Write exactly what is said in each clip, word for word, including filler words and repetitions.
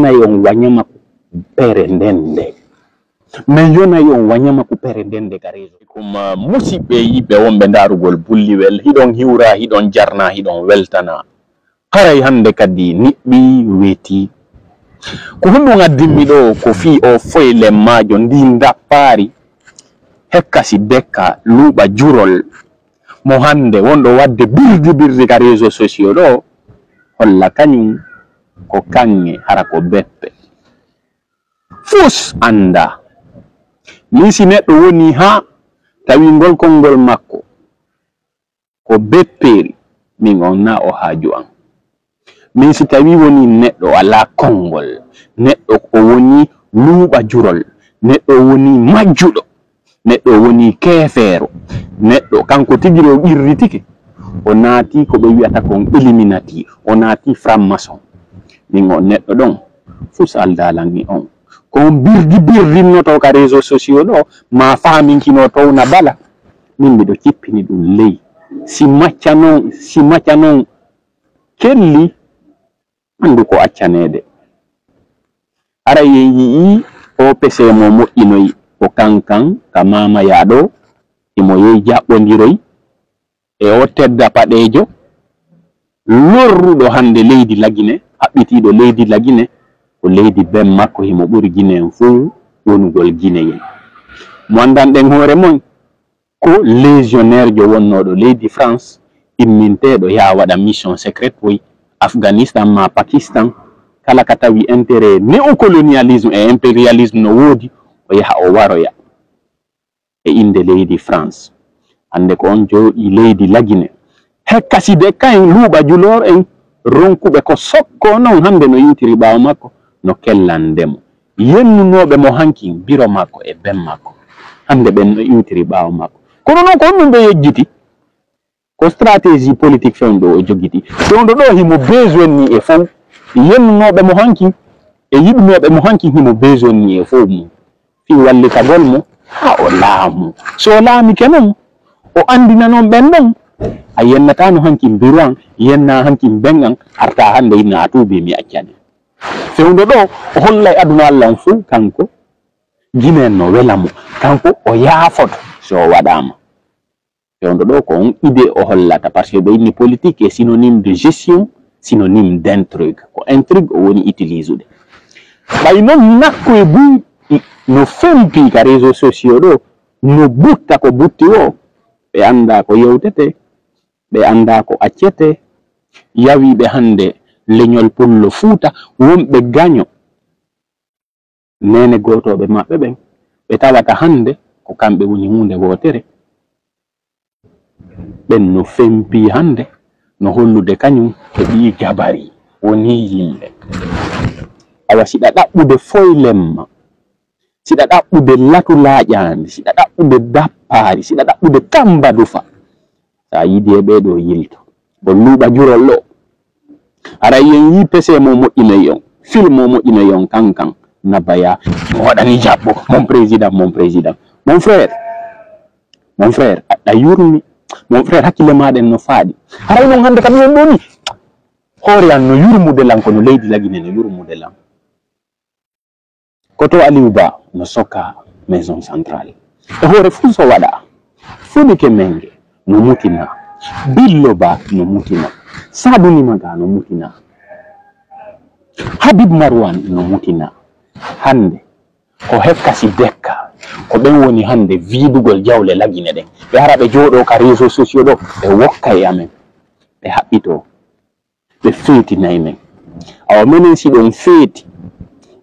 Nay on wañama ko pere ndende. Min yonay on wañama ko pere ndende ka réseau. Kuma musiɓɓe yiɓɓe wonɓe ndaarugol bulliwel, hiɗon hiwra, hiɗon jarna, hiɗon weltana. Haray hannde kadi niɓɓi weeti. Ko honɗum addimmi ɗo? Ko fii o foyle maajo, ndi ndappaari hekkasi dekka luuɓa jurol mo hannde wonɗo waɗde birdi birdi ka réseau sociaux ɗo, holla kañum ko kaŋŋe hara ko beppe. Fus annda. Min si neɗɗo woni haa tawi ngol konngol makko ko beppeeri, min on na o haaju an. Min si tawi woni neɗɗo alaa konngol, neɗɗo o woni luuɓa jurol, neɗɗo o woni majjuɗo, neɗɗo o woni keefeero, neɗɗo kanko tigi o ɓirritike, o naati ko ɓe wi'ata kon Illuminati, o naati franc-maçon. Min on neɗɗo ɗon, fus aldalanni on. Ko on birdi birdinnotoo ka réseau sociaux ɗo, ma faaminkino towna bala. Min miɗo cippini ɗum ley. Si macca non, si macca non kelli, anndu ko accaneede. Aray en yi'ii o pese mo moƴƴinoy ko kankan ka maama yaa ɗo, imo yehi jaɓɓondiroy e o tedda paɗeejo lorruɗo hannde leydi Lagine, haɓɓitiiɗo leydi Lagine, ko leydi ben makko himo ɓuri Gine en fow wonugol Gine en. Mo anndanɗen hoore mon, ko légionnaire jo wonnooɗo leydi France, imminteeɗo yaha waɗa mission secrète woy Afghanistan ma Pakistan, kala ka tawi intérêt néocolonialisme e impérialisme no woodi, o yaha o waroya e innde leydi France. Hannde ko on jooɗii leydi Lagine. Hekkasi de kayen luuɓa juloor en ronkuɓe ko sokko non hannde no iwtiri ɓaawo makko no kellandemo. Yennunooɓe mo hankin biro makko e ben makko. Hannde ɓen no iwtiri ɓaawo makko. Kono non ko honɗum ɓe yejjiti? Ko stratégie politique fewndo o jogiti. Fewndo ɗo himo besoin ni e fow. Yennunooɓe mo hankin e yiɗunooɓe mo hankin himo besoin ni e fow mum. Fii wallitagol mo haa o laamu. So o laamike non, o anndina non ɓen ɗon. A yennataano hankin biro an, yennaa hankin ben an, artaa hannde inna a tuubii mi accane. Fewndo ɗo, o hollay aduna Alla on fow kanko. Ginen no wela mo. Kanko o yaafoto so o waɗaama. Fewndo ɗo ko on idée o hollata, parce que ɓe inni politique est synonyme de gestion, synonyme d'intrigue. Ko intrigue o woni utiliser ude. Ɓay non nakko e buy no fempi ka réseau sociaux ɗo, no butta ko butti o, ɓe annda ko yewtete, ɓe annda ko accete. Yawiiɓe hannde leñol pullo Fuuta, wonɓe gaño, neene gootooɓe maɓɓe ɓen, ɓe tawata hannde ko kamɓe woni huunde wootere, ɓen no fempii hannde, no hollude kañum e ɗii gabari wonii yimɓe. Awa siɗa ɗaɓɓude foylemma, siɗa ɗaɓɓude latu laaƴaandi, siɗa ɗaɓɓude dappaari, siɗa ɗaɓɓude kambadufa, sa yiidi e ɓee ɗoo yilto, ko luuɓa jurol ɗoo. Aray en yii pese mo moƴƴinoy on, fil mo moƴƴinoy on kankan, nabaya, mo waɗani jaɓɓo, mon président, mon président. Mon frère, mon frère, a, a yurmi, mon frère, hakkille maɗen no faaɗi. Aray non hannde kam yon ɗoni, hoore an no yurmude lan, kono leydi Lagine no yurmude lan. Koto Aliou Ba no soka maison centrale. E hoore fuu so waɗa, Funike Menge no mutina, Billo Ba no mutina, Saduni Maga no mutina, Habib Marwan no mutina. Hannde ko hekkasi dekka, ko ɓen woni hannde viidugol jawle Lagine ɗen. Ɓe ara ɓe jooɗoo ka réseau sociaux ɗo, ɓe wokka e amen, ɓe haɓɓitoo. Ɓe feetinay men. Awa menen si ɗon feeti,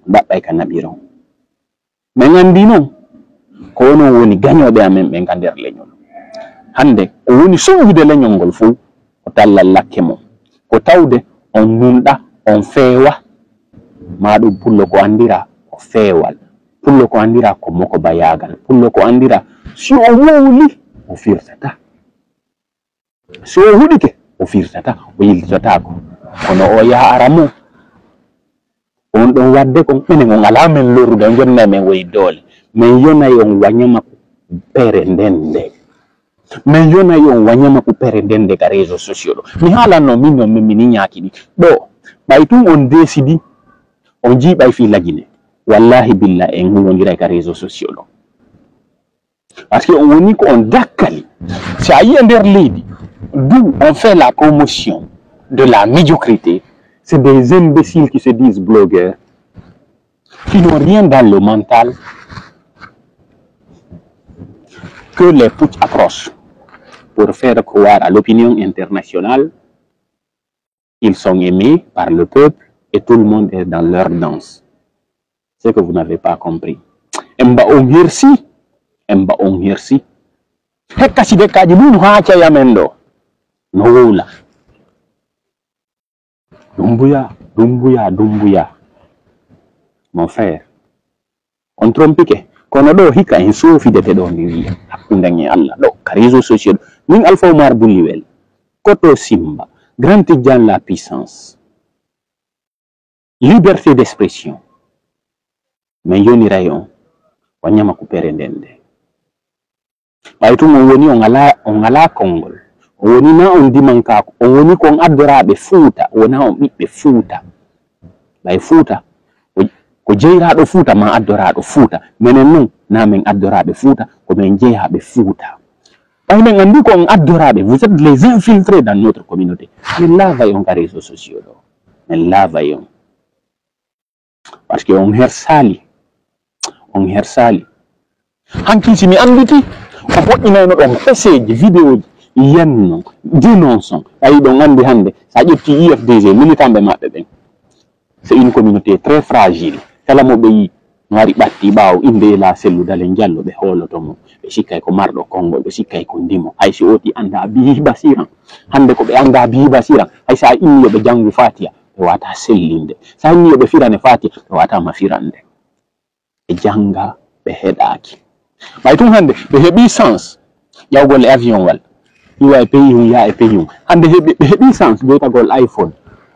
ɗaɓɓay ka naɓiron. Men anndi non, ko onon woni gañooɓe amen ɓen ka nder leñol. Hannde, ko woni suƴƴude leñol ngol fow, ko tallal lakke mon. Ko tawde on nunɗa, on feewa. Maa ɗum pullo ko anndira ko feewal. Pullo ko anndira ko mokobayaagal. Pullo ko anndira si o wowli, o firtata. So o huɗike, o firtata, o yiltitataako. Kono o yaha ara mo. On ɗon waɗde kon, minen on alaa men lorrude, on jonnay men woyi doole. Men yonay on wañama ko pere ndende. Men yonay on wañama ko pere ndende ka réseau sociaux ɗo. Mi haalanno min non, min mi niñaaki ɗi. Ɗo, ɓay tun on décidi, On jiiɓay fii lagine. Wallahi billahi en huwondiray ka réseaux sociaux ɗo. Parce que on woni ko on dakkali. Si a yi'e nder leydi, d'où on fait la promotion de la médiocrité, c'est des imbéciles qui se disent blogueurs, qui n'ont rien dans le mental, que les putsch approchent pour faire croire à l'opinion internationale ils sont aimés par le peuple et tout le monde est dans leur danse. Ce que vous n'avez pas compris. Emba on hersi, emba on hersi. Hekka si dekkaaji ɗum haa cayamen ɗo. No wowla. Dumbuya, Dumbuya, Dumbuya. Mon frère, on trompike. Kono ɗo hikka en soofidete ɗo mi wiya. Hakkunde e Allah ɗo, ka réseaux sociaux ɗo. Min Alpha Omar Buliwel, Koto Simba, Grand Tidjane la puissance. Liberté d'expression. Min yoniray on, o ñama ko pere nden nde. Ɓay tun on woni on alaa, on alaa konngol. On woni na on dimankaaku, on woni ko on addoraaɓe Fuuta, wona on ɓiɓɓe Fuuta. Ɓay Fuuta, ko, ko jeyraaɗo Fuuta ma addoraaɗo Fuuta. Menen non, na men addoraaɓe Fuuta, ko men jeyaaɓe Fuuta. Ɓay men anndi ko on addoraaɓe, vous êtes les infiltrés dans notre communauté. Min laavay on ka réseaux sociaux ɗo. Min laavay on. Parce que on hersaali. On hersaali. Hankin si mi annditi, ko moƴƴinayno ɗon peseeji, vidéoji, yenno, dénonçant. Ɓay ɗon anndi hannde, sa ƴetti U F D G, militanɓe maɓɓe ɓen, c'est une communauté très fragile. Kala mo ɓe yi, no ari ɓatti ɓaawo, innde la sellu Dalen Jallo, ɓe hooloto mo. Ɓe sikkay ko marɗo konngol, ɓe sikkay ko ndimo. Hay si oti annda bihi basiran. Hannde ko ɓe annda bihi basiran. Hay sa inni yo ɓe janngu Fatiha, ɓe wata sellinde. Sa inni yo ɓe firane Fatiha, ɓe wata ma firande. Ɓe jannga, ɓe heɗaaki. Ɓay tun hannde, ɓe heɓi chance ƴawgol e avion wal. Iwa e pays hum, ya e pays hum. Hannde heɓi, ɓe heɓi chance joytagol iPhone.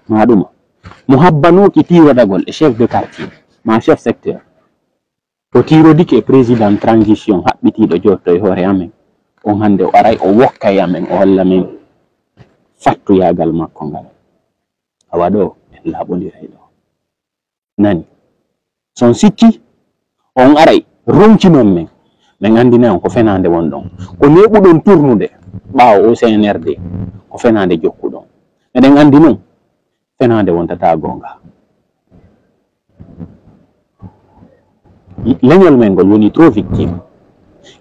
Ma ɗuma. Mo habbanooki tiirodagol e chef de quartier, ma chef secteur. O tiirodike e président transition haɓɓitiiɗo jotto e hoore amen. On hannde o aray, o wokka e amen, o holla men fattuyaagal makko ngal. Awa ɗo, en laaɓondiray ɗo. Nani? So on sikki, on aray, ronkinon men. Men anndinay on ko fenaande won ɗon. Ko neeɓuɗon turnude ɓaawo o C N R D, ko fenaande jokkuɗon. Eɗen anndi non, fenaande wontata goonga. Leñol men ngol woni trop victime.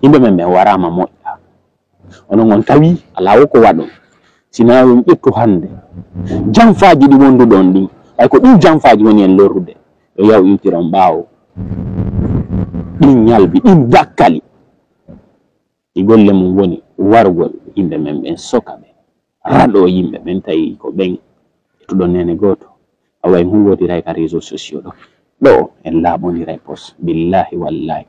Yimɓe men ɓen waraama moƴƴa. Onon on tawi alaa wo ko waɗon. Sinaa on ƴettu hannde janfaaji ɗi wonduɗon ɗin. Ɓay ko ɗin janfaaji woni en lorrude. Yo yaw iwtiron ɓaawo. Ɗin ñalbi, ɗin dakkali. Ɗi golle mum woni warugol yimɓe men ɓen, soka ɓe, raɗo yimɓe ɓen, tawi ko ɓen ƴettuɗon neene gooto. Awa en huuwotiray ka réseaux sociaux ɗo. Ɗo en laaɓondiray pos. Billahi wallahi.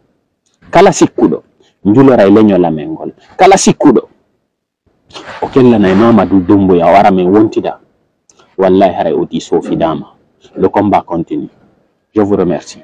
Kala sikkuɗo njuloray leñol amen ngol. Kala sikkuɗo o kellanay Mamadou Doumbouya o ara men wontida. Wallahi haray o di sofidaama. Le combat continue. Je vous remercie.